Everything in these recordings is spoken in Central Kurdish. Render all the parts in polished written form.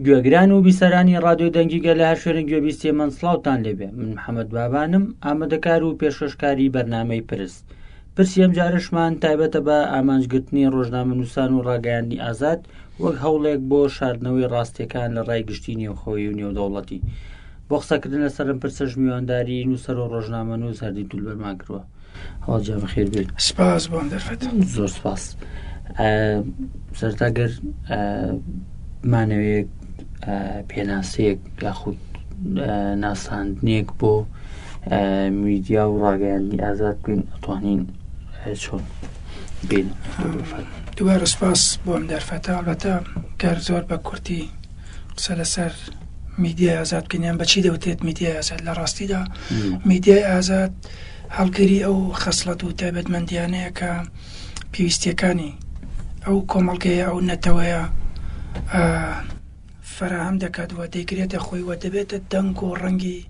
گوێگران و بیسەرانی ڕادیۆی دەنگی گەل لە هەر شوێنێک گوێبیستی من سڵاوتان لێبێ من محەممەد بابانم ئامادەکار و پێشکەشکاری بەرنامەی پرس پرسی ئەم جارشمان تایبەتە بە ئامانجگرتنی ڕۆژنامەنووسان و ڕاگەیاندنی ئازاد وەک هەوڵێک بۆ شاردنەوەی ڕاستیەکان لە ڕای گشتی نێوخۆی و نێودەوڵەتی بۆ قسەکردن لەسەر ئەم پرسەش میوانداری نووسەر و ڕۆژنامەنووس هەردی دولبەرمان کردووە هەواڵ جان بەخێر بێت سپاس بۆ ئەم دەرفەتە زۆر سپاس سەرتا گەر مانەوەیەک پێناسەیەک یاخود ناساندنێک بۆ میدیا و ڕاگەیاندنی ئازاد بکەین ئەتوانین چۆن بین دووبارە سپاس بۆ ئەم دەرفەتە ئەڵبەتە گەر زۆر بە کورتی قسە لەسەر میدیای ئازاد بکەین یان بەچی دەوترێت میدیای ئازاد لە ڕاستیدا میدیای ئازاد هەڵگری ئەو خەسڵەت و تایبەتمەندیانەیە کە پێویستیەکانی ئەو کۆمەڵگەیە ئەو نەتەوەیە فەراهەم دەکات و دەیگرێتە خۆی و دەبێتە دەنگ و ڕەنگی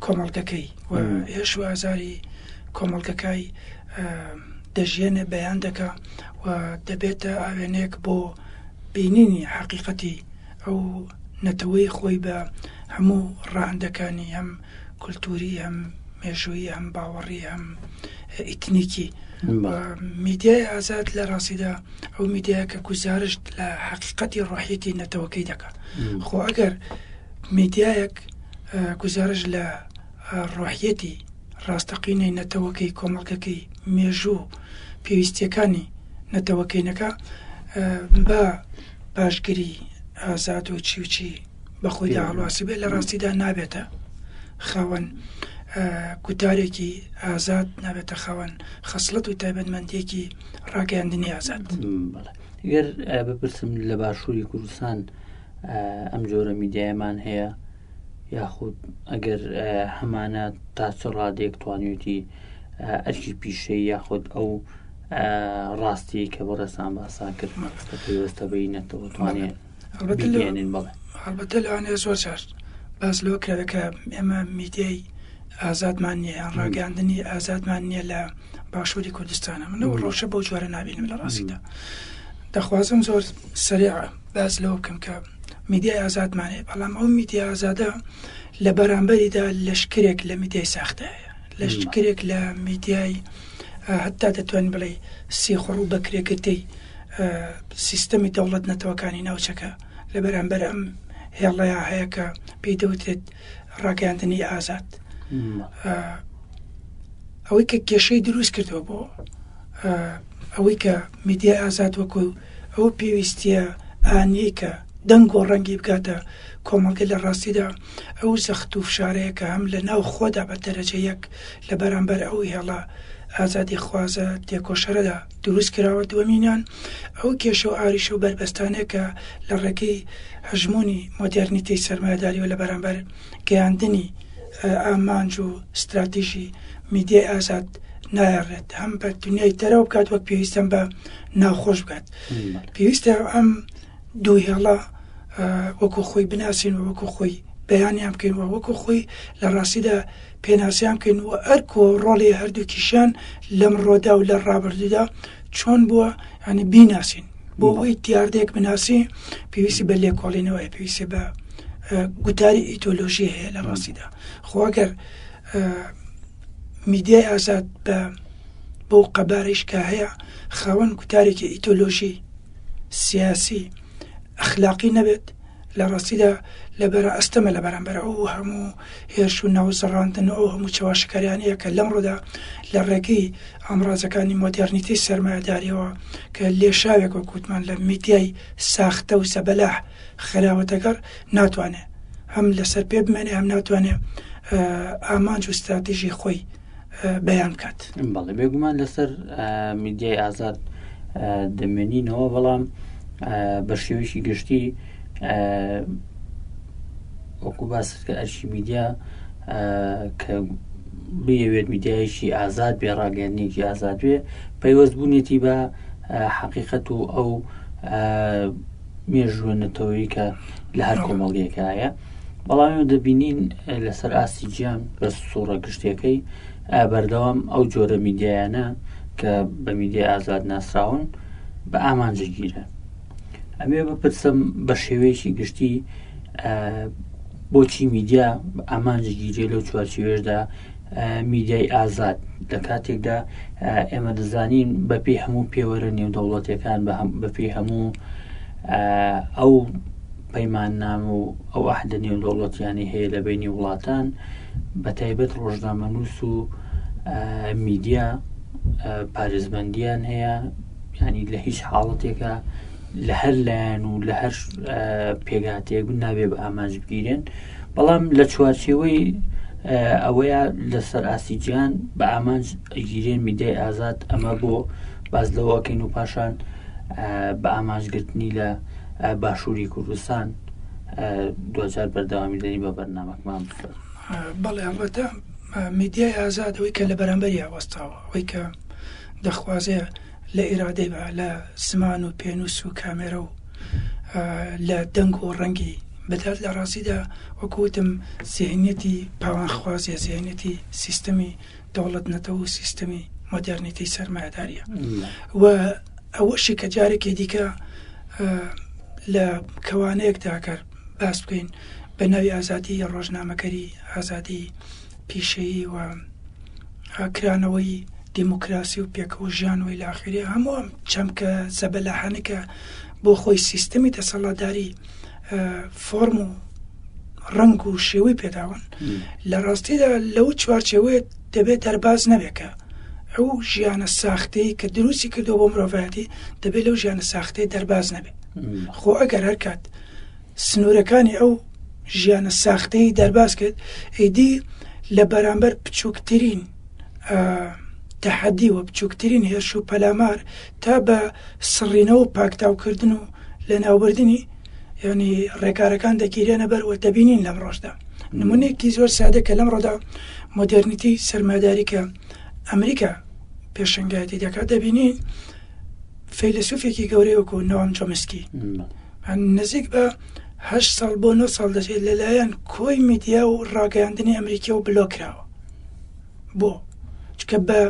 کۆمەڵگەکەی و ئێش و ئازاری کۆمەڵگەکای دەژیێنێ بەیان دەکا و دەبێتە ئاوێنەیەک بۆ بینینی حەقیقەتی ئەو نەتەوەی خۆی بە هەموو ڕەهەندەکانی هەم کولتووری هەم مێژوویی هەم باوەڕی هەم ئیتنیکی میدیای ئازاد لە ڕاستیدا ئەو میدیایە کە گوزارشت لە حەقیقەتی ڕۆحیەتی نەتەوەکەی دەکات خۆ ئەگەر میدیایەک گوزارش لە ڕۆحیەتی ڕاستەقینەی نەتەوەکەی کۆمەڵگەکەی مێژوو پێویستیەکانی نەتەوەکەی نەکا بە پاشگری ئازاد و چی و چی بە خۆیدا هەڵواسی بێت لە ڕاستیدا نابێتە خاوەن گوتارێکی ئازاد نابێتە خاوەن خەسڵەت و تایبەتمەندیەکی ڕاگەیاندنی ئازاد. گەر بپرسم لە باشووری کوردستان ئەم جۆرە میدیایەمان هەیە یاخود ئەگەر هەمانە تا چ ڕادێک توانیوتی ئەرکی پیشەی یاخود ئەو ڕاستی کە بەڕێزان باسان کرد کە پەیوەستە بە نەتەوە توانێت بگەیەنین بەڵێ. هەڵبەتە لەوانەیە زۆر جار باس لەوە کرابێت کە ئێمە میدیای ئازادمان نییە یان ڕاگەیاندنی ئازادمان نییە لە باشووری کوردستانە من ئەو ڕەوشە بەو جۆرە نابینم لە ڕاستیدا دەخوازم زۆر سەریع باس لەوە بکەم کە میدیای ئازادمان هەیە بەڵام ئەو میدیا ئازادە لە بەرامبەریدا لەشکرێک لە میدیای ساختە هەیە لەشکرێک لە میدیای هەتا دەتوانین بڵێ سیخوڕ و بەکرێگرتەی سیستەمی دەوڵەت نەتەوەکانی ناوچەکە لە بەرامبەر ئەم هێڵەیە هەیە کە پێی دەوترێت ڕاگەیاندنی ئازاد ئەوەی کە کێشەی دروست کردووە بۆ ئەوەی کە میدیای ئازاد وەکو ئەو پێویستیە ئانیەی کە دەنگ و ڕەنگی بگاتە کۆمەڵگە لە ڕاستیدا ئەو زەخت و فشارەیە کە هەم لە ناو خۆدا بە دەرەجە یەک لە بەرامبەر ئەو هێڵە ئازادیخوازە تێکۆشەرەدا دروست کراوە، دووەمینیان ئەو کێشە و ئاریشە و بەربەستانەیە کە لە ڕێگەی هەژموونی مۆدێرنیتەی سەرمایەداریەوە لە بەرامبەر گەیاندنی ئامانج و ستراتیژی میدیای ئازاد نایەڕێت هەم بە دنیای دەرەوە بکات وەک پێویست هەم بە ناوخۆش بکات. پێویستە ئەم دوو هێڵە وەکو خۆی بناسین و وەکو خۆی بەیانیان بکەین و وەکو خۆی لە ڕاستیدا پێناسیان بکەین و ئەرک و ڕۆڵی هەردووکیشیان لەمڕۆدا و لە ڕابردوودا چۆن بووە ینی بیناسین بۆ ئەوەی دیاردەیەک بناسی پێویستی بە لێکۆڵینەوەی پێویستی بە گوتاری ئیتۆلۆژی هەیە لە ڕاستیدا خۆگەر میدیای ئازاد بە بەو قەبارەیش کە هەیە خاوەن گوتارێکی ئیتۆلۆژی سیاسی ئەخلاقی نەبێت لە ڕاستیدا لەبەرە ئەستەمە لە بەرامبەر ئەو هەموو هێرش و ناوزڕاندن و ئەو هەموو چەواشەکاریانەیە کە لەمڕۆدا لە ڕێگەی ئامرازەکانی مۆدێرنیتەی سەرمایەداریەوە کە لێشاوێک وەک وتمان لە میدیای ساختە و زەبەلاح خراوەتەگەڕ ناتوانێ هەم لەسەر پێ بمێنێ هەم ناتوانێ ئامانج و ستراتیژی خۆی بەیان بکات. بەڵێ بێگومان لەسەر میدیای ئازاد دەمێنینەوە بەڵام بە شێوەیەکی گشتی وەکو باست کە ئەرکی میدیا کە بیەوێت میدیایەکی ئازاد بێ ڕاگەیاندنێکی ئازاد بێ پەیوەست بوونێتی بە حەقیقەت و ئەو مێژووە نەتەوەیی کە لە هەر کۆمەڵگەیەکە هەیە بەڵام ئێمە دەبینین لەسەر ئاستی جیان بە سوڕە گشتیەکەی بەردەوام ئەو جۆرە میدیایانە کە بە میدیای ئازاد ناسراون بە ئامانجە گیرە ئەمێ بپرسم بە شێوەیەکی گشتی بۆچی میدیا ئامانج گیرێ لەو چوارچێوەیەشدا میدیای ئازاد لە کاتێکدا ئێمە دەزانین بەپێی هەموو پێوەرە نێودەوڵەتەکان بەپێی هەموو ئەو پەیماننامە و ئەو ئەحدە نێودەوڵەتیانی هەیە لە بینی وڵاتان بە تایبەت ڕۆژنامەنووس و میدیا پارێزبندیان هەیە ینی لە هیچ حاڵەتێکە لە هەر لایەن و لە هەر پێگاتێک نابێ بە ئامانج بگیرێن بەڵام لە چوارچێوەی ئەوەیە لەسەر ئاستی جیان بە ئامانج گیرێن میدیای ئازاد ئەمە بۆ باز لەوەکەین و پاشان بە ئامانجگرتنی لە باشووری کوردستان دوجار بەردەوامی دەنی بە بەرنمەکمان بکە بەڵێ ئەڵبەتە میدیای ئازاد ئەوەی کە لە بەرامبەریا وەستاوە ئەوەی کە دەخوازێ لە ئیرادەی بە لە زمان و پێنووس و کامێرە و لە دەنگ و ڕەنگی بدات لە ڕاستیدا وەکوتم زیهنیەتی پاوانخوازیە زیهنیەتی سیستەمی دەوڵەت نەتەوە و سیستەمی مۆدێرنیتەی سەرمایەداریە و ئەوەشی کە جارێکی دیکە لە کەوانەیەکدا کە باس بکەین بە ناوی ئازادی ڕۆژنامەکەری ئازادی پیشەیی و کرانەوەی دیموکراسی و پێکەوە ژیان و ئیلاخیری هەموو ئەم چەمکە زەبەلاحانە کە بۆ خۆی سیستەمی دەسەڵاتداری فۆرم و ڕەنگ و شێوەی پێداون لە ڕاستیدا لەو چوارچێوەیە دەبێت دەرباز نەبێت کە ئەو ژیانە ساختەی کە دروستی کردو بۆ مرۆڤایەتی دەبێت لەو ژیانە ساختەی دەرباز نەبێت خۆ ئەگەر هەرکات سنوورەکانی ئەو ژیانە ساختەی دەرباز کرد ئیدی لە بەرامبەر بچووکترین تەحەدی و بچووکترین هێرش و پەلامار تا بە سڕینەوە و پاکتاوکردن و لەناوبردنی ینی ڕێکارەکان دەگیرێنە بەر و دەبینین لەم ڕۆژدا نمونەیەکی زۆر سادە کە لەم ڕۆدا مۆدێرنیتی سەرمایەداری کە ئەمریکا پێشەنگایەتی دەکات دەبینین فەیلەسوفێکی گەورەی وەکو نۆام چۆمسکی نزیک بە هه ساڵ بۆ 9 ساڵ دەچێت لەلایەن کۆی میدیا و ڕاگەیاندنی ئەمریکیەوە بلۆک کراوە بۆ چکە بە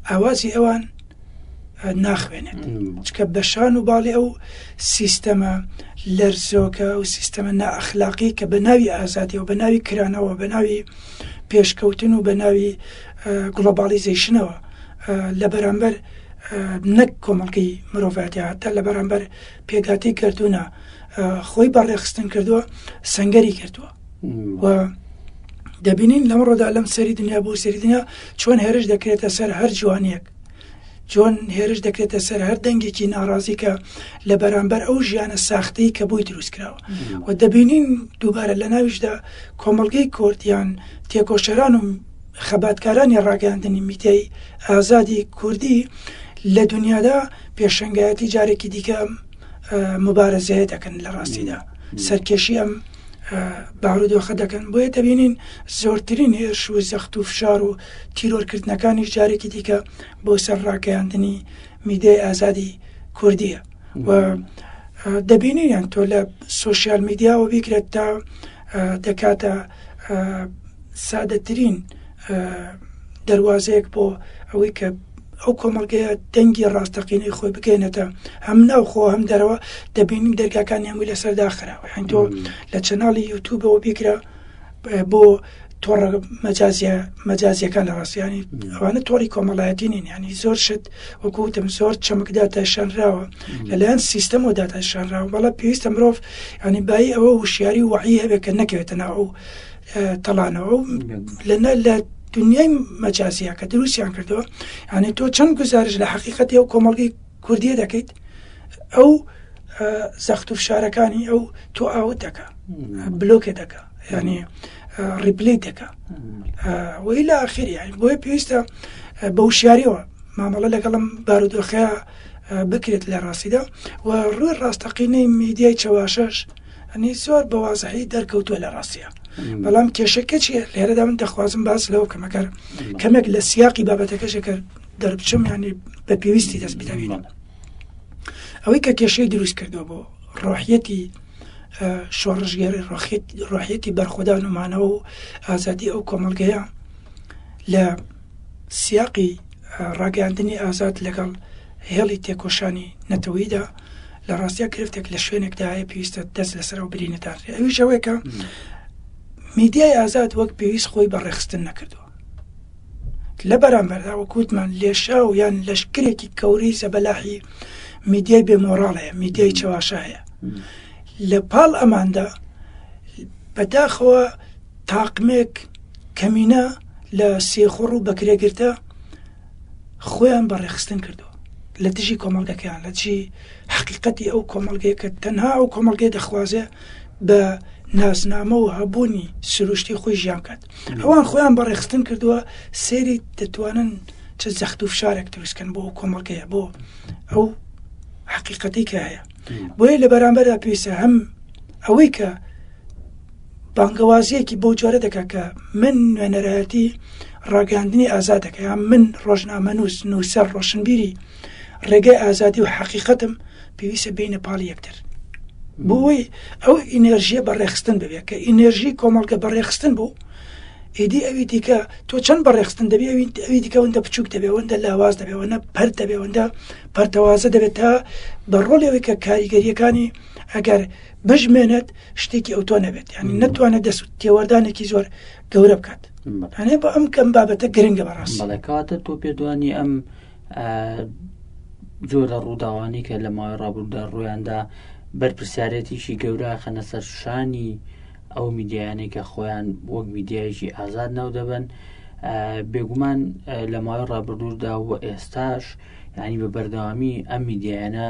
ئاوازی ئەوان ناخوێنێت چکە بە شان و باڵی ئەو سیستەمە لەرزۆکە و سیستەمە نائەخلاقی کە بە ناوی ئازادی و بە ناوی کرانەوە بە ناوی پێشکەوتن و بە ناوی گلۆبالیزەیشنەوە لە بەرامبەر نەک کۆمەڵگەی مرۆڤایەتی هەتا لە بەرامبەر پێکهاتەی گەردوونە خۆی بەڕێخستن کردووە سنگەری کردووە و دەبینین لەمڕۆدا لەم سەری دنیا بۆ سەری دنیا چۆن هێرش دەکرێتە سەر هەر جوانیەک چۆن هێرش دەکرێتە سەر هەر دەنگێکی ناڕازی کە لە بەرامبەر ئەو ژیانە ساختەی کە بۆی دروست کراوە و دەبینین دووبارە لە ناویشدا کۆمەڵگەی کۆرتیان تێکۆشەران و خەباتکارانی ڕاگەیاندنی میدیای ئازادی کوردی لە دنیادا پێشەنگایەتی جارێکی دیکە مبارزەیە دەکەن لە ڕاستیدا سەرکێشی ئەم بارودۆخە دەکەن بۆیە دەبینین زۆرترین هێرش و زەخت و فشار و تیرۆرکردنەکانی جارێکی دیکە بۆ سەر ڕاگەیاندنی میدیای ئازادی کوردیە و دەبینین تۆ لە سوسیال میدیاوە بیکرێت تا دەکاتە سادەترین دەروازەیەک بۆ ئەوەی کە ئەو کۆمەڵگەیە دەنگی ڕاستەقینەی خۆی بگەێنێتە هەم ناوخۆ هەم دەرەوە دەبینین دەرگاکانی هەمووی لەسەر داخراوە هەن تۆ لە چەناڵی یوتوبەوە بیکرە بۆ تۆڕە مەجازیە مەجازیەکان لە ڕاستیانی ئەوانە تۆڕی کۆمەڵایەتی نین ینی زۆر شت وەکوتم زۆر چەمک داتاشانراوە لەلایەن سیستەمەوە داتاشانراوە بەڵام پێویستە مرۆڤ ینی بایی ئەوە وشیاری وعی هەبێت کە نەکەوێتە ناو ئەو تەڵانەوە و لە لە دنیای مەجازیە کە دروستیان کردووە یعنی تۆ چەند گزارش لە حقیقەتی ئەو کۆمەڵگەی کوردیە دەکەیت ئەو زەخت و فشارەکانی ئەو تۆ ئاوت دەکە بلۆکێ دەکە ینی ڕیپلی دەکە وەی لە ئاخری یعنی بۆیە پێویستە بە وشیاریەوە مامەڵە لەگەڵم بارودۆخەیە بکرێت لە ڕاستیدا و ڕووی ڕاستەقینەی میدیای چەواشەش ئەنی زۆر بە وازحی دەرکەوتووە لە ڕاستیە بەڵام کێشەکە چیە لێرەدا من دەخوازم باس لەوە بکەم ئەگەر کەمێک لە سیاقی بابەتەکەش ئەگەر دەربچم ینی بە پێویستی دەست بدەوین ئەوەی کە کێشەی دروست کردووە بۆ ڕۆحیەتی شۆڕشگێڕی ڕۆحیەتی بەرخۆدان و مانەوە و ئازادی ئەو کۆمەڵگەیە لە سیاقی ڕاگەیاندنی ئازاد لەگەڵ هێڵی تێکۆشانی نەتەوەیدا. لە ڕاستیا گرفتێک لە شوێنێکدا هەیە پێویستە دەست لەسەر ئەو برینە دانرێ ئەویش ئەوەیە کە میدیای ئازاد وەک پێویست خۆی بە ڕێخستن نەکردووە لە بەرامبەردا وەکوتمان لێشاو یان لەشکرێکی گەورەی زەبەلاحی میدیای بێ مۆراڵ هەیە میدیای چەواشە هەیە لە پاڵ ئەماندا بەداخەوە تاقمێک کەمینە لە سێخوڕ و بەکرێگرتە خۆیان بە ڕێخستن کردووە لە دژی کۆمەڵگەکەیان لە دژی حقیقەتی ئەو کۆمەڵگەیە کە تەنها ئەو کۆمەڵگەی دەخوازێ بە ناسنامە و هەبوونی سروشتی خۆی ژیان کات ئەوان خۆیان بە ڕێخستن کردووە سێری دەتوانن چ زەخت و فشارێک دروستکەن بۆ ئەو کۆمەڵگەیە بۆ ئەو حقیقەتی کە هەیە بۆیە لە بەرامبەردا پێویستە هەم ئەوەی کە بانگەوازیەکی بەو جۆرە دەکات کە من نوێنەرایەتی ڕاگەاندنی ئازاد دەکە یان من ڕۆژنامەنووس نووسەر ڕۆشنبیری ڕێگەی ئازادی و حەقیقەتم پێویستە بینە پاڵی یەکتر بۆی ئەو ئینێرژیە بەڕێخستن ببێت کە ئینێرژی کۆمەڵگە بەڕێخستن بوو ئیدی ئەوی دیکە تۆ چەند بەڕێخستن دەبی ئەوی ئەوی دیکە وەندە بچوک دەبێ وەندە لاواز دەبێ وەنە پەر دەبێ وەندە پەرتەوازە دەبێت تا بە ڕۆڵی ئەوەی کە کاریگەریەکانی ئەگەر بژمێنێت شتێکی ئەوتۆ نەبێت یعنی نەتوانێت دەست تێوەردانێکی زۆر گەورە بکات هەنێ بە ئەم کەم بابەتە گرنگە بەڕاست بەڵێ کاتە تۆ پێدوانی ئەم جۆرە ڕووداوانی کە لە ماوەی ڕابردوودا ڕوویاندا بەرپرسیارەتیشی گەورە خەنە سەر شانی ئەو میدیایانەی کە خۆیان وەک میدیایەکی ئازاد ناو دەبن بێگومان لە ماوەی ڕابردوودا و ئێستاش ینی بە بەردەوامی ئەم میدیایانە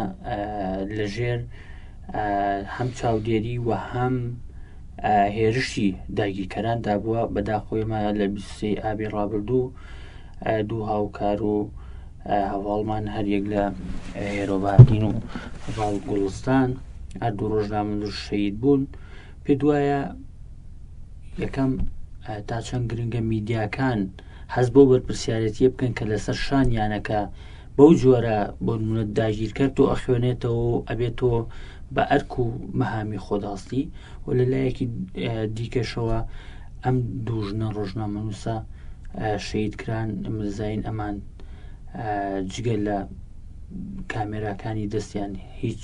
لەژێر هەم چاودێری و هەم هێرشی داگیرکەراندا بووە بەداخۆیمە لە 23 ئابی ڕابردوو دوو هاوکار و هەواڵمان هەریەک لە هێرۆبادین و هەواڵ گوڵستان هەردوو ڕۆژنامەنووس شەید بوون پێ دوایە یەکەم تا چەند گرنگە میدیاکان هەست بۆ بەرپرسیارەتیە بکەن کە لەسەر شانیانەکە بەو جۆرە بۆ نمونە داگیرکەر تۆ ئەخوێنێتەوە و ئەبێت تۆ بە ئەرک و مەهامی خۆداستی و لە لایەکی دیکەشەوە ئەم دوو ژنە ڕۆژنامەنووسە شەید کران مرزین ئەمان جگە لە کامێراکانی دەستیان هیچ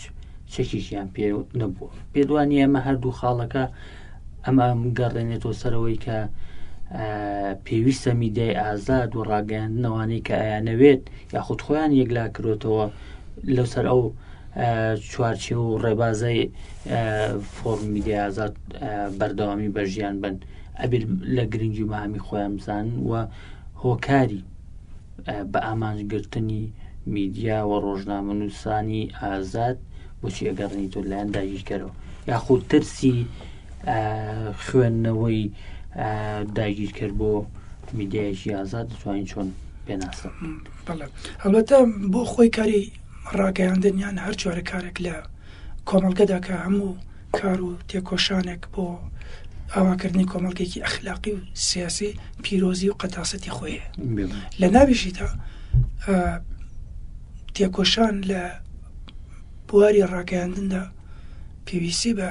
چەکێکیان پێ نەبووە پێدوانی ئەمە هەردوو خاڵەکە ئەمە گەڕێنێتەوە سەرەوەی کە پێویستە میدیای ئازاد و ڕاگەیاندنەوانەی کە ئەیانەوێت یاخود خۆیان یەکلا کرۆتەوە لەسەر ئەو چوارچێ و ڕێبازەی فۆرم میدیای ئازاد بەردەوامی بە ژیان بن ئەبێت لە گرنگی و مامی خۆیان بزانن و هۆکاری بە ئامانجگرتنی میدیا و ڕۆژنامەنووسانی ئازاد بۆچی ئەگەڕنی تۆ لایەن داگیرکەرەوە یاخود ترسی خوێندنەوەی داگیرکەر بۆ میدیایەکی ئازاد دەتوانین چۆن پێناسە بەڵێ هەڵبەتە بۆ خۆی کاری ڕاگەیاندن یان هەر جۆرە کارێک لە کۆمەڵگەدا کە هەموو کار و تێکۆشانێک بۆ ئاواکردنی کۆمەڵگەیەکی ئەخلاقی و سیاسی پیرۆزی و قەتاسەتی خۆی لە ناویشیدا تێکۆشان لە بواری ڕاگەیاندندا پێویستی بە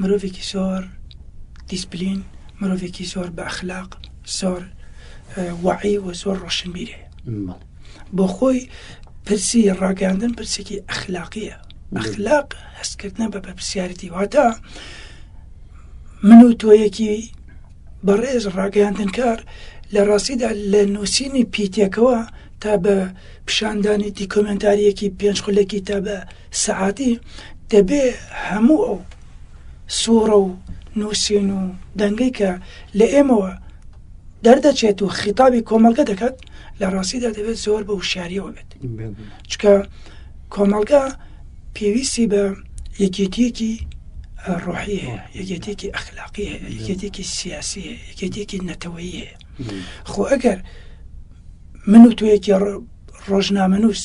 مرۆڤێکی زۆر دیسپلین مرۆڤێکی زۆر بە ئەخلاق زۆر وعی و زۆر ڕۆشنبیرێ بۆ خۆی پرسی ڕاگەاندن پرسێکی ئەخلاقیە ئەخلاق هەستکردنە بە بەرپرسیارەتی واتە من و تۆیەکی بەڕێز ڕاگەیاندنکار لە ڕاستیدا لە نووسینی پیتێکەوە تا بە پیشاندانی دیکۆمنتاریەکی پێنج خولەکی تا بە سەعاتی دەبێ هەموو ئەو سوڕە و نووسین و دەنگەی کە لە ئێمەوە دەردەچێت و خیتابی کۆمەڵگە دەکات لە ڕاستیدا دەبێت زۆر بە وشیاریەوە بێت چکە کۆمەڵگە پێویستی بە یەکێتیەکی ڕۆحی هەیە یەکێتێکی ئەخلاقی هەیە یەکێتێکی سیاسی هەیە یەکێتێکی نەتەوەیی هەیە خۆ ئەگەر من و تۆیەکی ڕۆژنامەنووس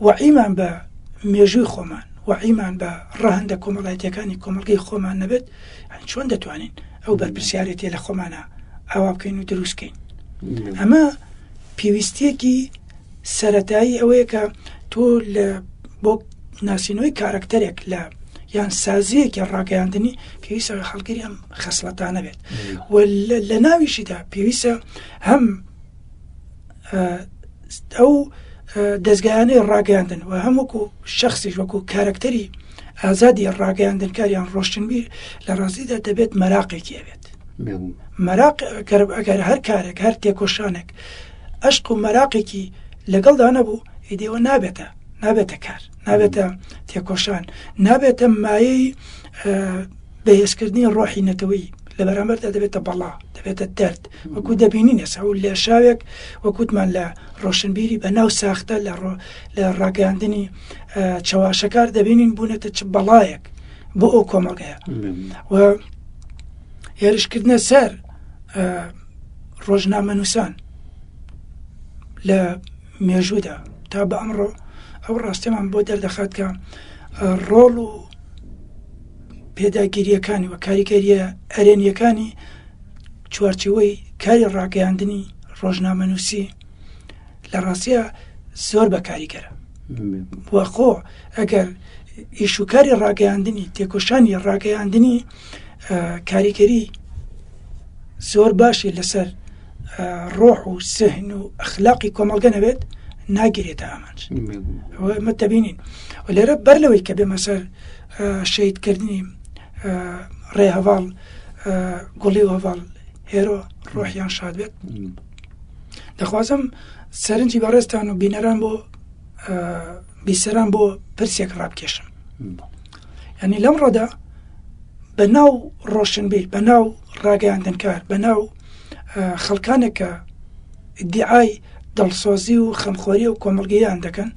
وەعیمان بە مێژووی خۆمان وەعیمان بە ڕەهەندە کۆمەڵایەتیەکانی کۆمەڵگەی خۆمان نەبێت چۆن دەتوانین ئەو بەرپرسیارێتیە لە خۆمانە ئاوا بکەین و دروستکەین ئەمە پێویستیەکی سەتایی ئەوەیە کە تۆ لە بۆ ناسینەوەی کارکتەرێک لە یان سازیەکی ڕاگەیاندنی پێویستە هەڵگری ئەم خەسڵەتانە بێت و لە ناویشیدا پێویستە هەم ئەو دەستگایانەی ڕاگەیاندن و هەم وەکو شخصیش وەکو کارکتەری ئازادی ڕاگەیاندنکاریان ڕۆشنبیر لە ڕاستیدا دەبێت مەراقێکی ئەوێت مەراق ئەگەر هەر کارێک هەر تێکۆشانێک ئەشق و مەراقێکی لەگەڵدا نەبوو ئیدیەوە نابێتە نابێتە کار نابێتە تێکۆشان نابێتە مایەی بەهێزکردنی ڕۆحی نەتەوەی لە بەرامبەردا دەبێتە بەڵا دەبێتە دەرد وەکو دەبینین ئێستا و لێشاوێک وەکوتمان لە ڕۆشنبیری بە ناو ساختە لە ڕۆ لە ڕاگەیاندنی چەواشەکار دەبینین بوونەتە چ بەڵایەک بۆ ئەو کۆمەڵگەیە و هێرشکردنە سەر ڕۆژنامەنووسان لە مێژوودا تا بە ئەمڕۆ ئەو ڕاستیمان بۆ دەردەخات کە ڕۆڵ و پێداگیریەکانی و کاریگەریە ئەرێنیەکانی چوارچێوەی کاری ڕاگەیاندنی ڕۆژنامەنووسی لە ڕاستە زۆر بە کاریگەرە وەخۆ ئەگەر ئیشوکاری ڕاگەیاندنی تێکۆشانی ڕاگەیاندنی کاریگەری زۆر باشی لەسەر ڕۆح و سهن و ئەخلاقی کۆمەڵگە نەبێت ناگیرێتە ئامانج ئەمە دەبینین و لێرە بەر لەوەی کە بێمە سەر شەیدکردنی ڕێ هەواڵ گوڵی و هەواڵ هێرۆ ڕۆحیان شاد بێت دەخوازم سەرنجی بەڕێزتان و بینەران بۆ بیسەران بۆ پرسێک ڕابکێشم ینی لەم ڕۆدا بە ناو ڕۆشنبیر بە ناو ڕاگەیاندنکار بە ناو خەڵکانێک کە ئیدیعای دڵسۆزی و خەمخۆری و کۆمەڵگەیان دەکەن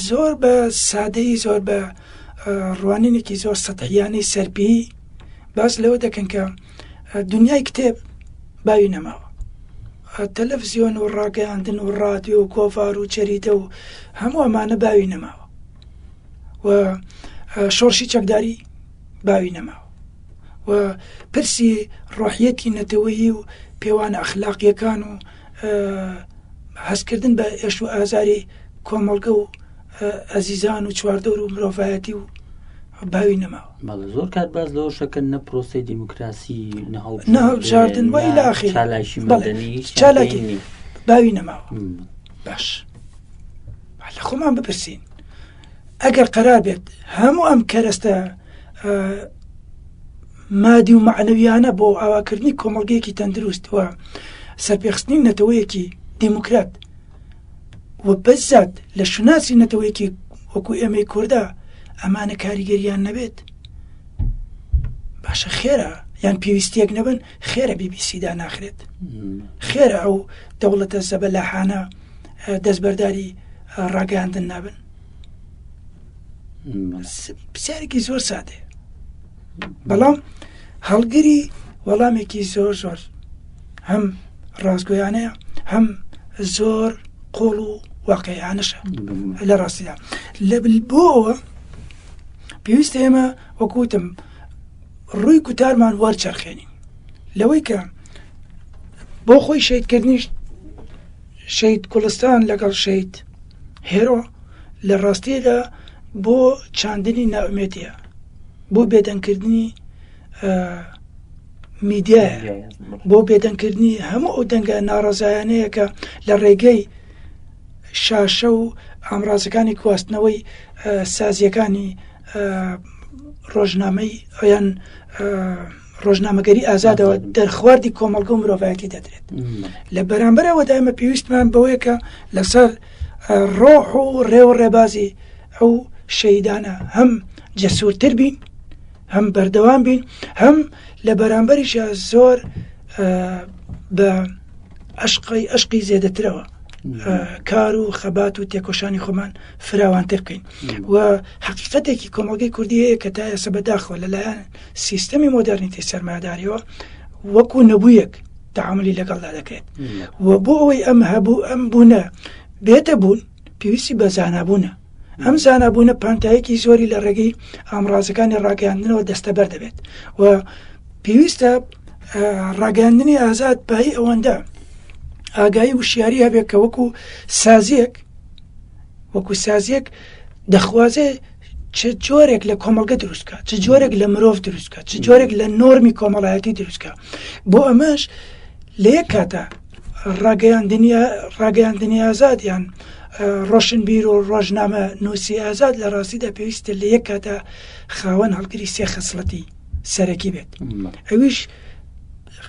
زۆر بە سادەیی زۆر بە ڕوانینێکی زۆر سەتحیانەی سەرپی باس لەوە دەکەن کە دنیای کتێب باوی نەماوە تەلەفزیۆن و ڕاگەیاندن و ڕادیۆ و کۆڤار و جەریدە و هەموو ئەمانە باوی نەماوە و شۆڕشی چەکداری باوی نەماوە و پرسی ڕۆحیەتی نەتەوەیی و پێوانە ئەخلاقیەکان و هەستکردن بە ئێش و ئازاری کۆمەڵگە و ئەزیزان و چواردەور و مرۆڤایەتی و باوی نەماوە. بەڵێ زۆر کات باس لەوە شەکەن نە پرۆسەی دیموکراسی نەهەڵبژاردن وە ئیلاخی چالاکی مەدەنی چالاکی باوی نەماوە باش لە خۆمان بپرسین ئەگەر قەرار بێت هەموو ئەم کەرەستە مادی و معنەویانە بۆ ئاواکردنی کۆمەڵگەیەکی تەندروست و سەرپێخستنی نەتەوەیەکی دیموکرات و بەزات لە شوناسی نەتەوەیەکی وەکو ئێمەی کووردا ئەمانە کاریگەریان نەبێت باشە خێرا یان پێویستیەک نەبن خێرە بیبیسیدا ناخرێت خێرە ئەو دەوڵەتە زەبەلاحانە دەستبەرداری ڕاگەیاندن نابن پرسیارێکی زۆر سادێ بەڵام هەڵگری وەڵامێکی زۆر زۆر هەم ڕاستگۆیانەیە هەم زۆر قۆڵ و واقعیانشە لە ڕاستیدا لە بۆەوە پێویستە ئێمە وەکوتم ڕووی گوتارمان وەرچەرخێنین لەوەی کە بۆ خۆی شەیدکردنیش شەید کوڵستان لەگەڵ شەید هێرۆ لە ڕاستیدا بۆ چاندنی ناومێتیە بۆ بێدەنگکردنی میدیایە بۆ بێدەنگکردنی هەموو ئەو دەنگە ناڕەزایانەیە کە لە ڕێگەی شاشە و ئامرازەکانی گواستنەوەی سازیەکانی ڕۆژنامەی ئەیان ڕۆژنامەگەری ئازادەوە دەرخواردی کۆمەڵگە و مرۆڤایەتی دەدرێت لە بەرامبەرەوە دایمە پێویستمان بەوەیە کە لەسەر ڕۆح و ڕێ و ڕێبازی ئەو شەیدانە هەم جەسوورتر بین هەم بەردەوام بین هەم لە بەرامبەریشە زۆر بە ئەشقی ئەشقی زێدەترەوە کار و خەبات و تێکۆشانی خۆمان فراوانتر بکەین و حقیقەتێکی کۆمەڵگەی کوردی هەیە کە تا ئێستا بەداخەوە لەلایەن سیستەمی مۆدەرنیتی سەرمایەداریەوە وەکو نەبوویەک تعاملی لەگەڵدا دەکرێت و بۆ ئەوەی ئەم هەبوو ئەم بوونە بێتە بوون پێویستی بە زانابوونە ئەم زانابوونە پانتایەکی زۆری لە ڕێگەی ئامرازەکانی ڕاگەیاندنەوە دەستەبەر دەبێت و پێویستە ڕاگەاندنی ئازاد پای ئەوەندە ئاگایی وشیاری هەبێت کە وەکو سازیەک وەکو سازیەک دەخوازێ چ جۆرێک لە کۆمەڵگە دروستکە چ جۆرێک لە مرۆڤ دروستکە چ جۆرێک لە نۆرمی کۆمەڵایەتی دروستکە بۆ ئەمەش لە یەک کاتە ڕاگەیاندنی ڕاگەیاندنی ئازاد یان. ڕۆشنبیر و ڕۆژنامە نووسی ئازاد لە ڕاستیدا پێویستە لە یەک کاتە خاوەن هەڵگری سێ خەسڵەتی سەرەکی بێت ئەویش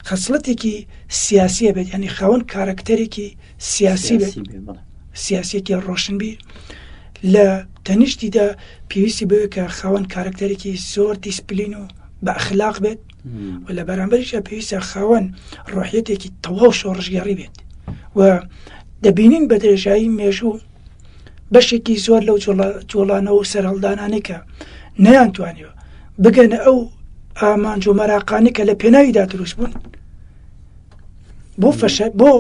خەسڵەتێکی سیاسیە بێت ینی خاوەن کارکتەرێکی سیاسی بێت سیاسێکی ڕۆشنبیر لە تەنیشتیدا پێویستی بەوێ کە خاوەن کارکتەرێکی زۆر دیسپلین و بە ئەخلاق بێت و لە بەرامبەریشە پێویستە خاوەن ڕۆحیەتێکی تەواو شۆڕشگێڕی بێت و دەبینین بە درێژایی مێژوو بەشێکی زۆر لەو جوڵانەوە و سەرهەڵدانانەی کە نەیانتوانیوە بگەنە ئەو ئامانج و مەراقانی کە لە پێناویدا دروست بوون بۆ فەشە بۆ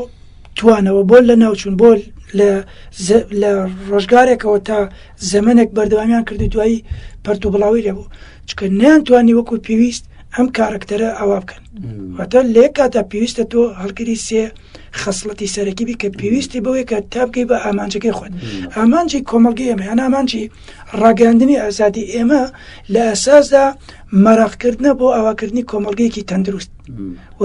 توانەوە بۆ لە ناوچون بۆ لە ڕۆژگارێکەوە تا زەمنێک بەردەوامیان کرد و دوایی پەرت و بڵاوی لێبوو چکە نیانتوانی وەکو پێویست ئەم کارکتەرە ئاوا بکەن واتە لێ کاتا پێویستە تۆ هەڵگری سێ خەسڵەتی سەرەکی بی کە پێویستی بەوەیە کە تا بگەی بە ئامانجەکەی خۆت ئامانجی کۆمەڵگەی ئێمە یان ئامانجی ڕاگەاندنی ئازادی ئێمە لە ئەساسدا مەراقکردنە بۆ ئاواکردنی کۆمەڵگەیەکی تەندروست و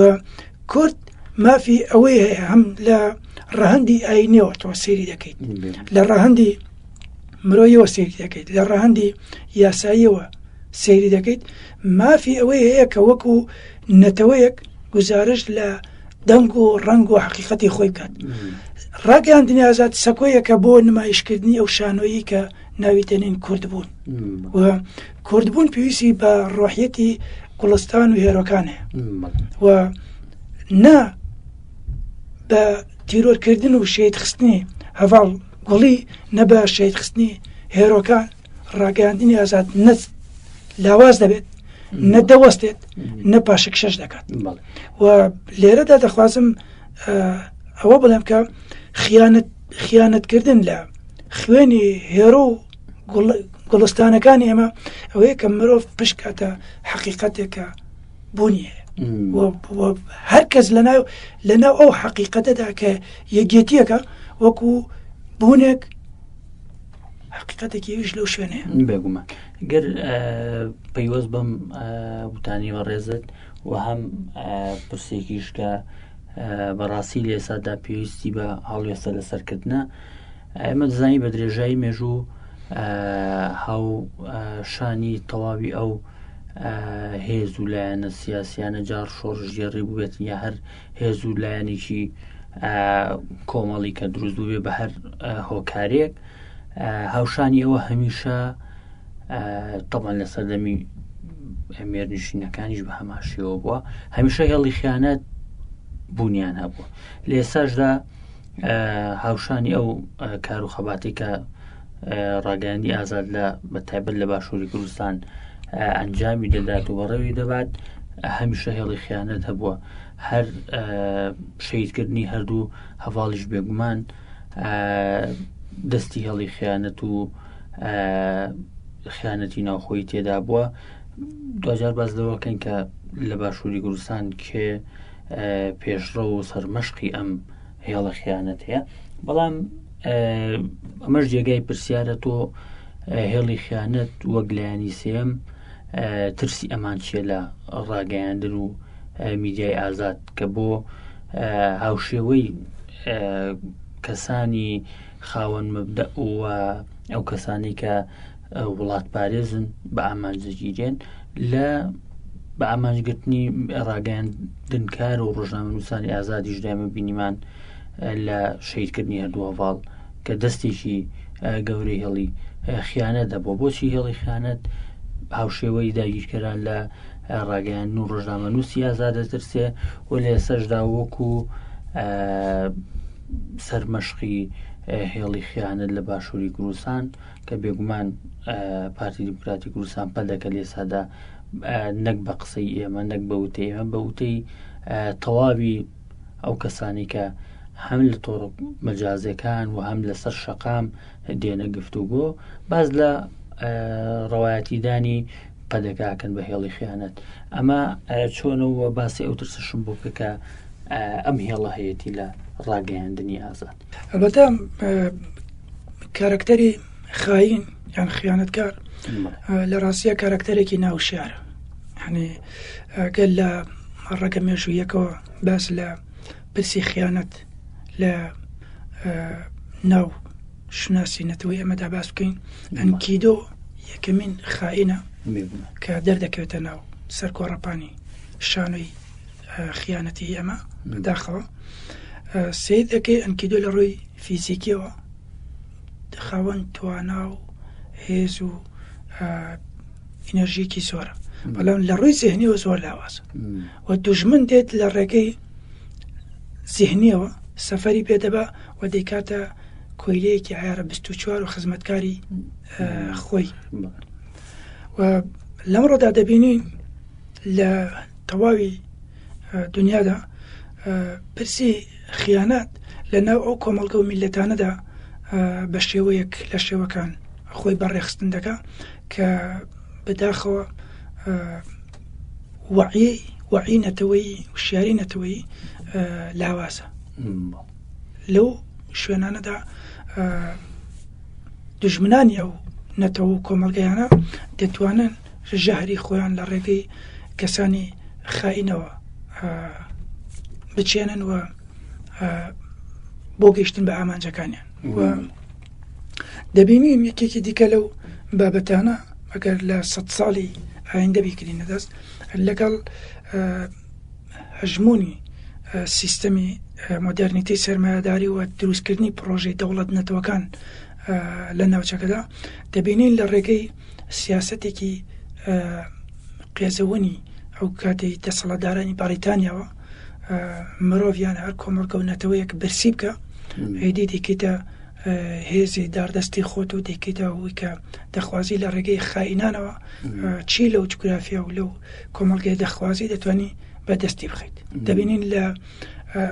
کورد مافی ئەوەی هەیە هەم لە ڕەهەندی ئاینیەوە تۆ سەیری دەکەیت لە ڕەهەندی مرۆیەوە سەیری دەکەیت لە ڕەهەندی یاساییەوە سەیری دەکەیت مافی ئەوەی هەیە کە وەکو نەتەوەیەک گوزارشت لە دەنگ و ڕەنگ و حقیقەتی خۆی بکات ڕاگەیاندنی ئازاد سەکۆیەکە بۆ نمایشکردنی ئەو شانۆیی کە ناوی دەنین کوردبوون و کوردبوون پێویستی بە ڕۆحیەتی گوڵستان و هێرۆکان هەیە و نا بە تیرۆرکردن و شەید خستنی هەڤاڵ گوڵی نە بە شەید خستنی هێرۆکان ڕاگەیاندنی ئازاد نە لاواز دەبێت نە دەوەستێت نە پاشەکشەش دەکات و لێرەدا دەخوازم ئەوە بڵێم کە خیانەت خیانەتکردن لە خوێنی هێرۆ و گوڵستانەکانی ئێمە ئەوەیە کە مرۆڤ پشکاتە حەقیقەتێکە بوونی هەیە هەر کەس لەناو لەناو ئەو حەقیقەتەدا کە یەکێتیەکە وەکو بوونێک حقیقەتێکی ئەویش لەو شوێنەیە. بێگومان گەر پەیوەست بەم وتانی بەڕێزت و هەم پرسێکیش کە بەڕاستی لە ئێسادا پێویستی بە هەڵوێستە لەسەرکردە ئێمە دەزانی بە درێژایی مێژوو هاو شانی تەواوی ئەو هێز و لایەنە سیاسیانە جار شۆڕشگێڕی بووبێت یا هەر هێز و لایەنێکی کۆمەڵی کە دروست بووبێ بە هەر هۆکارێک هاوشانی ئەوە هەمیشە تەمان لە سەردەمی مێرنشینەکانیش بە هەماشیەوە بووە هەمیشە هێڵی خیانەت بوونیان هەبووە لە ئێستاشدا هاوشانی ئەو کار و خەباتی کە ڕاگەیاندی ئازاد لە بە تایبەت لە باشووری کوردستان ئەنجامی دەدات و بەڕێوی دەبات هەمیشە هێڵی خیانەت هەبووە هەر شەیدکردنی هەردوو هەواڵیش بێگومان دەستی هێڵی خیانەت و خیانەتی ناوخۆی تێدا بووە دوجار باز لەوەکەن کە لە باشووری کوردستان کێ پێشڕەو و سەرمەشقی ئەم هێڵە خیانەت هەیە بەڵام ئەمەش جێگای پرسیارە تۆ هێڵی خیانەت وەک لایەنی سێم ترسی ئەمان چیە لە ڕاگەیاندن و میدیای ئازاد کە بۆ هاوشێوەی کەسانی خاوەن مەبدە و ئەو کەسانی کە وڵاتپارێزن بە ئامانج دەگیرێن لە بە ئامانجگرتنی ڕاگەیاندنکار و ڕۆژنامەنووسانی ئازادیش دایمە بینیمان لە شەیدکردنی هەردوو هەڤاڵ کە دەستێکی گەورەی هێڵی خیانەت هەبووە بۆچی هێڵی خیانەت هاوشێوەی داگیرکەران لە ڕاگەیاندن و ڕۆژنامەنووسی ئازاد دەترسێ و لە ئێستاشدا وەکو سەرمەشقی هێڵی خیانەت لە باشووری کوردستان کە بێگومان پارتی دیموکراتی کوردستان پەدەکە لە ئێستادا نەک بە قسەی ئێمە نەک بە وتەی ئێمە بە وتەی تەواوی ئەو کەسانی کە هەم لە تۆڕ مەجازەکان و هەم لەسەر شەقام دێنە گفتوگۆ باز لە ڕەوایەتیدانی پەدەکەکەن بە هێڵی خیانەت ئەمە چۆنەوە باسی ئەو ترسشم بۆ بکە کە ئەم هێڵە هەیەی لە ڕاگەیاندنی ئازاد ئەلبەتە کارەکتەری خاین یان خیانەتکار لە ڕاستیە کارەکتەرێکی ناوشیارە هەنێ گەل لە ڕەگە مێژوویەکەوە باس لە پرسی خیانەت لە ناو. شوناسی نەتەوەی ئەمەدا باس بکەین ئەنکیدۆ یەکەمین خائینە کە دەردەکەوێتە ناو سەر گۆڕەپانی شانۆی خیانەتی ئەمە داخەوە سیر دەکەی ئەنکیدۆ لە ڕووی فیزیکیەوە خاوەن توانا و هێز و ئینەرژیکی زۆرە بەڵام لە ڕووی زیهنیەوە زۆر لاوازە و دوژمن دێت لە ڕێگەی زیهنیەوە سەفەری پێدەبا و دەیکاتە کۆیلەیەکی عیارە 24 و خزمەتکاری خۆی و لەمڕۆدا دەبینین لە تەواوی دنیادا پرسی خیانەت لە ناو ئەو کۆمەڵگە و میلەتانەدا بە شێوەیەک لە شێوەکان خۆی بەڕێخستن دەکا کە بەداخەوە وەعی وەعی نەتەوەیی وشیاری نەتەوەیی لاوازە لەو شوێنانەدا دژمنانی ئەو نەتەوە و کۆمەڵگەیانە دەتوانن ژەهری خۆیان لە ڕێگەی کەسانی خائینەوە بچێنن و بۆ گەیشتن بە ئامانجەکانیان و دەبینین یەکێکی دیکە لەو بابەتانە ئەگەر لە سە ساڵی ئایندە بیکرینە دەست لەگەڵ هەژمونی سیستەمی مۆدررنیتەی سەرمایەداری و دروستکردنی پرۆژەی دەوڵەت نەتەوەکان لە ناوچەکەدا دەبینین لە ڕێگەی سیاسەتێکی قێزەونی ئەو کاتەی دەسەڵاتدارانی بەڕیتانیاوە مرۆڤیان هەر کۆمەڵگە و نەتەوەیەک برسی بکە ئیدی دەکەیتە هێزی داردەستی خۆت و دەکەیتە ئەوەی کە دەخوازی لە ڕێگەی خائینانەوە چی لەو جوگرافیا و لەو کۆمەڵگەی دەخوازی دەتوانی بەدەستی بخیت دەبینین لە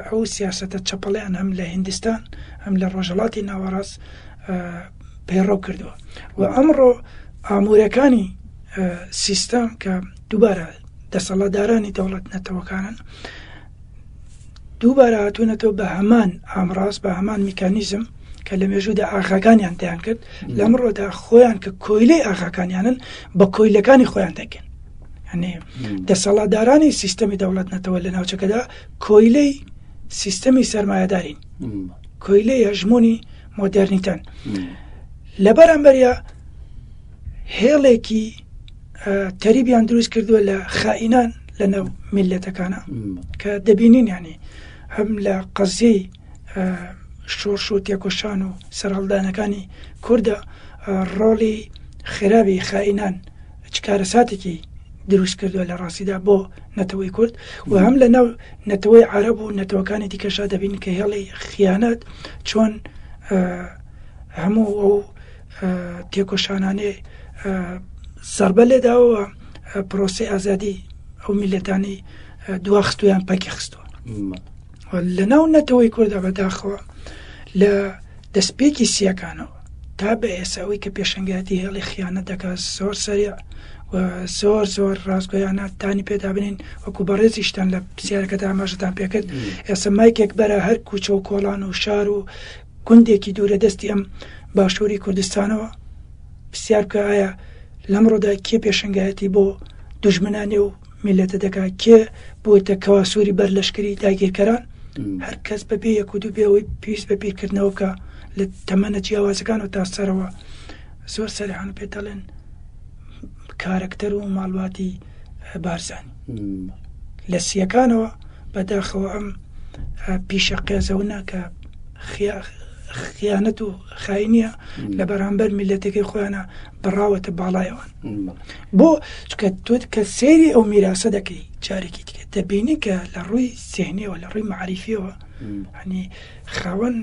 ئەو سیاستە چەپەڵیان هەم لە هندستان هەم لە ڕۆژهڵاتی ناوەڕاست پەیڕەو کردووە و ئەمڕۆ ئامورەکانی سیستەم کە دووبارە دەسەڵاتدارانی دەوڵەت نەتەوەکانن دووبارە هاتوونەتەوە بە هەمان ئامراز بە هەمان میکانیزم کە لە مێژوودا ئاغاکانیان دەیان کرد لەمڕۆدا خۆیان کە کۆیلەی ئاغاکانیانن بە کۆیلەکانی خۆیان دەکەن یعنی دەسەڵاتدارانی سیستەمی دەوڵەت نەتەوە لە ناوچەکەدا کۆیلەی سیستەمی سەرمایەدارین کۆیلەی هەژمونی مۆدێرنیتەن لە بەرامبەریا هێڵێکی تەریبیان دروست کردووە لە خائینان لە ناو میلەتەکانە کە دەبینین ینی هەم لە قەزیەی شۆرش و تێکۆشان و سەرهەڵدانەکانی کووردە ڕۆڵی خراوی خائینان چ کارەساتێکی دروست کردووە لە ڕاستیدا بۆ نەتەوەی کورد و هەم لە ناو نەتەوەی عرب و نەتەوەکانی دیکەشا دەبین کە هێڵی خیانەت چۆن هەموو ئەو تێکۆشانانەی زەربە لێداوە پرۆسی ئازادی ئەو میلەتانی دواخستویان پەکی خستووە لە ناو نەتەوەی کووردا بەداخەوە لە دەستپێکی سیەکانەوە تا بە ئێستا ئەوەی کە پێشەنگایەتی هێڵی خیانەت دەکات زۆر سەریع و زۆر زۆر ڕاستگۆیانە تانی پێدا بنین وەکو بەڕێزیشتان لە پرسیارەکەدا ئاماژەتان پێکرد ئێستا مایکێک بەرە هەر کوچە و کۆڵان و شار و گوندێکی دوورە دەستی ئەم باشووری کوردستانەوە پرسیار بکە ئایا لەمڕۆدا کێ پێشەنگایەتی بۆ دوژمنانی و میلەتە دەکا کێ بووتە کەواسووری بەر لەشکری داگیرکەران هەر کەس بەبێ یەک و دوو بێەوەی پێویست بە بیرکردنەوە بکە لە تەمەنە جیاوازەکان و تا سەرەوە زۆر سەرحان پێ دەڵێن کارەکتەر و ماڵواتی بارزانانی لە سیەکانەوە بەداخەوە ئەم پیشە قێزەونە کە خیانەت و خاینیە لە بەرامبەر میلەتەکەی خۆیانە بڕاوەتە باڵایەوەن بۆ چکە تۆ کە سێری ئەو میراسە دەکەی جارێکی دیکە دەبینی کە لە ڕووی زێهنیەوە لە ڕووی معریفیەوە هەنی خاوەن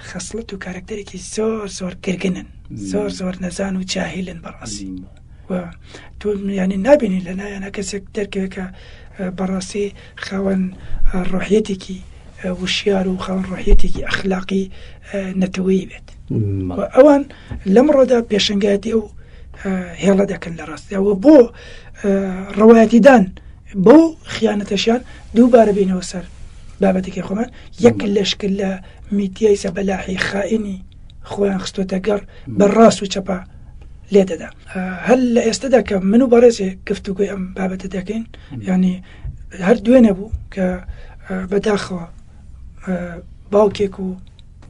خەسڵەت و کارکتەرێکی زۆر زۆر گرگنن زۆر زۆر نەزان و جاهیلن بەڕاستی و تۆ ینی نبینی لە نایانە کەسێک دەرکەوێت کە بەڕاستی خاوەن ڕۆحیەتێکی وشیار و خاوەن ڕۆحیەتێکی ئەخلاقی نەتەوەیی بێت ئەوان لەمڕۆدا پێشنگایەتی ئەو هێڵە دەکەن لە ڕاستیەوە بۆ ڕەوایەتیدان بۆ خیانەتەشیان دووبارە بینەوە سەر بابەتێکی خۆمان یەک لەشکر لە میدیای زەبەلاحی خائینی خۆیان خستۆتە گەڕ بە ڕاست و چەپا لێدەدا هەر لە ئێستادا کە من و بەڕێزێ گفتوگۆی ئەم بابەتە دەکەین ینی هەر دوێنێ بوو کە بەداخەوە باوکێک و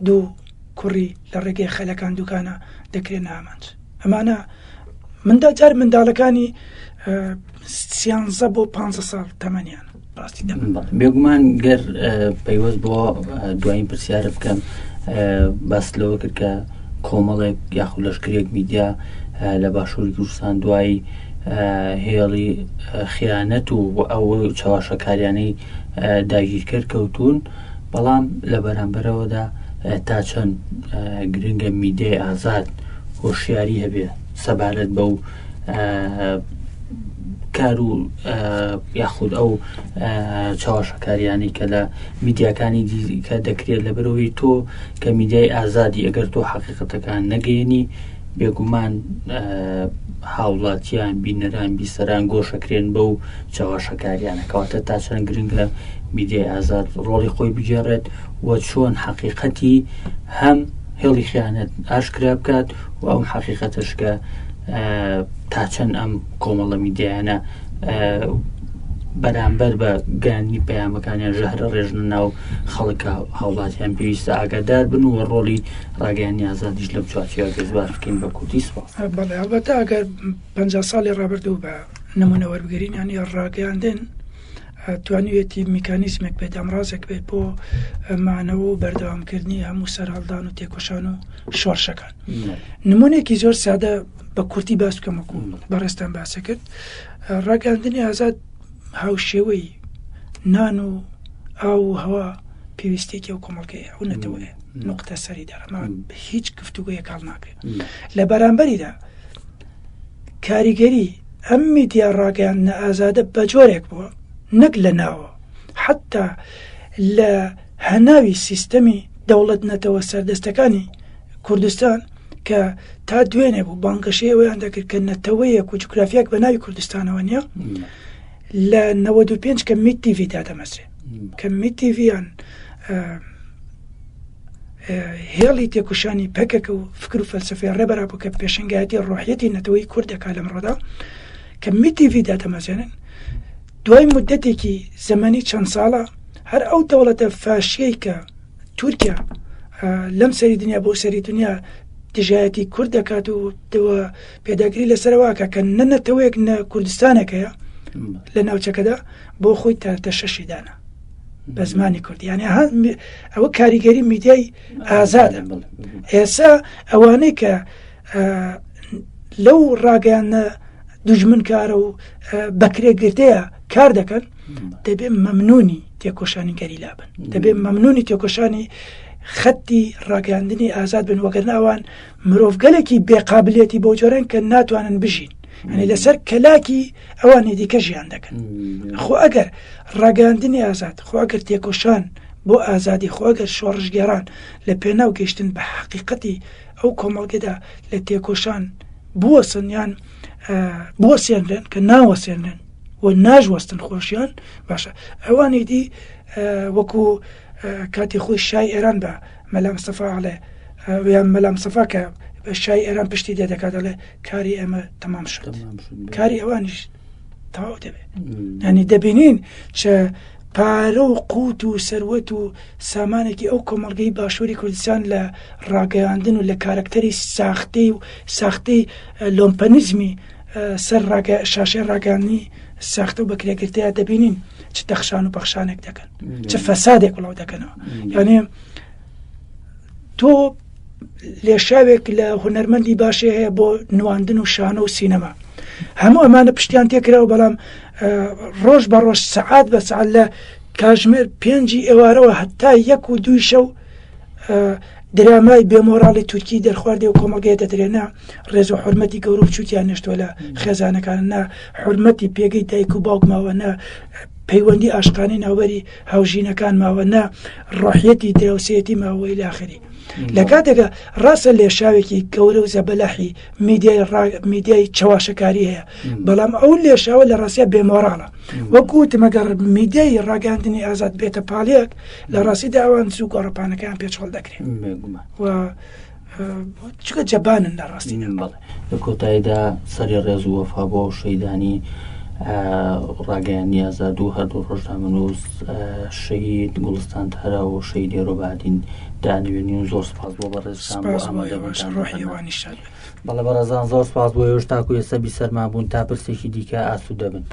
دوو. کوڕی لە ڕێگەی خەلەکان دوکانە دەکرێنە ئامانج ئەمانە مندا جار منداڵەکانی سیانزە بۆ پ ساڵ تەمەنیان ڕاستی بێگومان گەر پەیوەست بۆ دوایین پرسیارە بکەم باس لەوە کرد کە کۆمەڵێک یاخود لەشکرێک میدیا لە باشووری کوردستان دوای هێڵی خیانەت و ئەو چاواشەکاریانەی داگیرکەر کەوتون بەڵام لە بەرامبەرەوەدا تا چەند گرنگە میدیای ئازاد هۆشیاری هەبێ سەبارەت بەو کار و یاخود ئەو چاوەشەکاریانی کە لە میدیاکانی دیکە دەکرێت لەبەرەوەی تۆ کە میدیای ئازادی ئەگەر تۆ حەقیقەتەکان نەگەێنی بێگومان هاوڵاتیان بینەران بیسەران گۆشەکرێن بەو چاوەشەکاریانە کەواتە تا چەند گرنگە میدیای ئازاد ڕۆڵی خۆی بگێڕێت و چۆن حەقیقەتی هەم هێڵی خیانەت ئاشکرا بکات و ئەم حەقیقەتەش کە تا چەند ئەم کۆمەڵە میدیایانە بەرامبەر بە گەیاندنی پەیامەکانیان ژەهرە ڕێژنە ناو خەڵکە هاوڵاتیان پێویستە ئاگادار بن و ڕۆڵی ڕاگەیاندنی ئازادیش لەم چوارچێوە پێش بکەین بە کوردی سپاس. بەڵێ ئەڵبەتە ئەگەر 50 ساڵی ڕابردوو بە نمونە وەربگرین یانی ڕاگەیاندن توانیویەتی میکانیزمێک بێت ئامرازێک بێت بۆ مانەوە و بەردەوامکردنی هەموو سەرهەڵدان و تێکۆشان و شۆڕشەکان نمونێکی زۆر سادە بە کورتی باس بکەم وەکو بەڕێزتان باسە کرد ڕاگەاندنی ئازاد هاوشێوەی نان و ئاو و هەوا پێویستێکی ئەو کۆمەڵگەیە ئەو نەتەوەیە نقطە سەری دەڕەما هیچ گفتوگۆیەک هەڵ ناکرێت لە بەرامبەریدا کاریگەری ئەم میدیا ڕاگەیاندنە ئازادە بە جۆرێک بووە نەک لە ناوە حتا لە هەناوی سیستەمی دەوڵەت نەتەوە سەردەستەکانی کوردستان کە تا دوێنێ بوو بانگەشەی ئەوەیان دەکرد کە نەتەوەیەک و جوگرافیاک بە ناوی کوردستانەوە نییە لە 95 کە میت تیڤی دادەمەزرێ کە میت تیڤیان هێڵی تێکۆشانی پەکەکە و فکر و فەلسفەی ڕێبەر ئاپۆ کە پێشەنگایەتی ڕۆحیەتی نەتەوەی کورد دەکات لەمڕۆدا کە میت تیڤی دادەمەزرێنن دوای مدەتێکی زەمەنی چەند ساڵە هەر ئەو دەوڵەتە فاشیەی کە تورکیا لەم سەری دنیا بۆ سەری دنیا دژایەتی کورد دەکات و دەوە پێداگری لەسەرواکە کە نە نەتەوەیەک نە کوردستانەکەیە لە ناوچەکەدا بۆ خۆی تەرتە شەشی دانا بە زمانی کوردی یعنی ئەوە کاریگەری میدیای ئازادە ئێسا ئەوانەی کە لەو ڕاگەیانە دوژمنکارە و بەکرێ گرتەیە کار دەکەن دەبێ مەمنونی تێکۆشانی گەریلا بن دەبێ مەمنونی تێکۆشانی خەتی ڕاگەاندنی ئازاد بن وەگەرناوان مرۆڤگەلێکی بێقابلێتی بۆ جۆرەن کە ناتوانن بژین ئەنی لەسەر کەلاکی ئەوانی دیکە ژیان دەکەن خۆ ئەگەر ڕاگەاندنی ئازاد خۆ ئەگەر تێکۆشان بۆ ئازادی خۆ ئەگەر شۆڕشگێران لە پێناو گەشتن بە حەقیقەتی ئەو کۆمەڵگەدا لە تێکۆشان بوەسن یان بوەسێنرێن کە ناوەسێنرێن و ناژوەستن خۆشیان باشە ئەوانی دی وەکو کاتی خۆی شای ئێران بە مەلا مستەفا ئەڵێ یان مەلا مستەفا کە شای ئێران پشتی دێ دەکات دەڵێ کاری ئێمە تەمام شد کاری ئەوانیش تەواو دەبێت ینی دەبینین چە پارە و قوت و سەروەت و سامانێکی ئەو کۆمەڵگەی باشووری کوردستان لە ڕاگەیاندن و لە کارکتەری ساختەی و ساختەی لۆمپەنیزمی سەر شاشەی ڕاگەیاندنی ساختە و بەکرێگرتەیە دەبینین چ تەخشان و پەخشانێک دەکەن چ فەسادێک بڵاو دەکەنەوە یانێ تۆ لێشاوێک لە هونەرمەندی باشێ هەیە بۆ نواندن و شانە و سینەما هەموو ئەمانە پشتیان تێکراوە بەڵام ڕۆژ بە ڕۆژ سەعات بە سەعات لە کاژمێر پێنجی ئێوارەوە هەتا یەک و دووی شەو درامای بێمۆراڵی تورکی دەرخواردی و کۆمەڵگەیە دەدرێنە ڕێز و حرمەتی گەورە و بچووکیان نێشتووە لە خێزانەکان نە حرمەتی پێگەی دایک و باوک ماوە نە پەیوەندی ئاشقانی ناوبەری هاوژینەکان ماوە نە ڕۆحیەتی دراوسێتی ماوەی لاخری لە کاتێکە ڕاستە لێشاوێکی گەورە و زەبەلاحی میدیای میدیای چەواشەکاری هەیە بەڵام ئەو لێشاوە لە ڕاستیا بێمۆراڵە وەکو وتم ئەگەر میدیای ڕاگەاندنی ئازاد بێتە پاڵێک لە ڕاستیدا ئەوان زوو گۆڕەپانەکەیان پێچۆڵ دەکرێت و چکە جەبانن لە ڕاستی بەڵێ لە کۆتاییدا سەری ڕێز و وەفا بۆ شەیدانی. ڕاگەیاندنی ئازاد و هەردوو ڕۆژنامەنووس شەهید گوڵستان تارا و شەهید هێرۆ بادین دانوێنی و زۆر سپاس بۆ بەڕێزتان بۆ سپاس بۆ ئێوەش ئامادەبوونتان ڕۆحی بەرنامە. ئەوانیش شاد بێت. بەڵێ بەڕێزان زۆر سپاس بۆ ئێوەش تاکو ئێستا بیسەرمان بوون تا پرسێکی دیکە ئاسوودە بن.